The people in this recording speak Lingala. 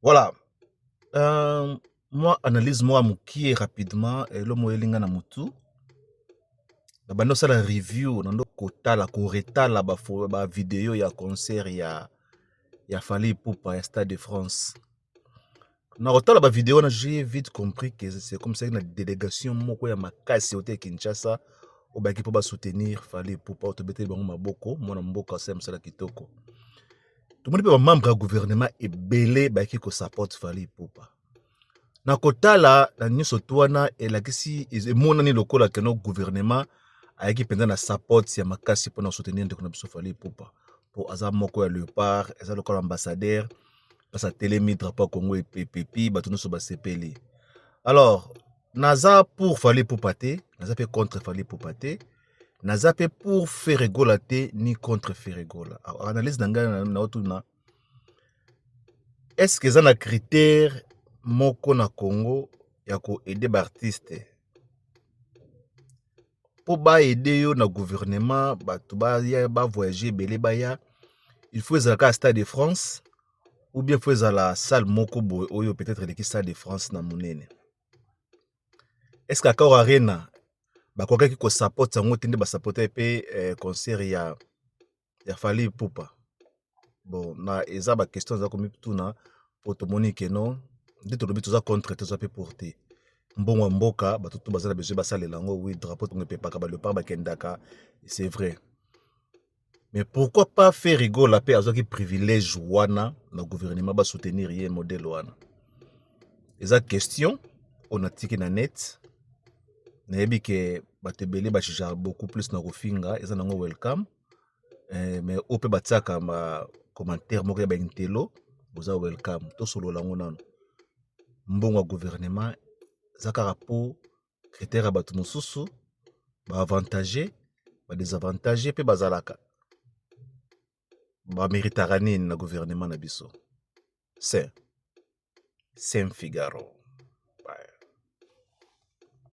Voilà, mwa analyse moko ya mokie rapidement. Elo moyeli nga na motu, babandi kosala review na ndo kotala koretala bavideo ya concert ya Fally Ipupa ya Stade de France. Na kotala bavideo wana, j'ai vite compris que c'est comme ça na délégation moko ya makasi ote Kinshasa oyo bayaki mpo basoutenir Fally Ipupa. Oyo tobeteli bango maboko, mwana mboka asala mosala kitoko. Tomoni mpe bamembre ya gouvernement ebele bayaki kosupporter Fally Ipupa. Na kotala na nyonso tu wana, elakisi, emonani lokola que non, gouvernement ayaki mpenza na support ya makasi mpona kosoutenir ndeko na biso Fally Ipupa, mpo aza moko ya léopard, eza lokola ambassadeur. Mpasi atelemi, drapeau ya Congo epepi, bato nyonso basepeli. Alors, naza pour Fally Ipupa te, naza mpe contre Fally Ipupa te, naza mpe pour Ferre Gola te ni contre Ferre Gola. Analyse na ngai naotuna: est ce que eza na critère moko na Congo ya koaider baartiste mpo baaider yo na gouvernement, bato baya, bavoyage ebele baya, il faut ezala kaka Stade de France ou bien faut ezala salle moko boye oyo peut-être eleki Stade de France na monene? Est ce que Accor Arena bakokaki kosupporter yango te nde basupporter mpe concert ya Fally Ipupa? Bon, na eza baquestion eza komituna, mpo tomoni que non, nde tolobi toza contre te, toza mpe pour te. Mbongo ya mboka, bato to baza na besoin basalela yango. Oui, drapeau tongo epepaka, baléopard bakendaka, c'est vrai, mais pourquoi pas Ferre Gola mpe azwaki privilège wana na gouvernement, basoutenir ye modèle wana? Eza question oyo natiki na net. Nayebi ke bato ebele bajugeaka beaucoup plus na kofinga, eza nango welcome, mais oyo mpe batiaka bacommentaire moko ya baintelo, boza welcome. Tosolola yango nano. Mbongo ya gouvernement eza kaka mpo critère ya bato mosusu, baavantage, badésavantage mpe bazalaka, baméritaka nini na gouvernement na biso? Saint Saint Figaro.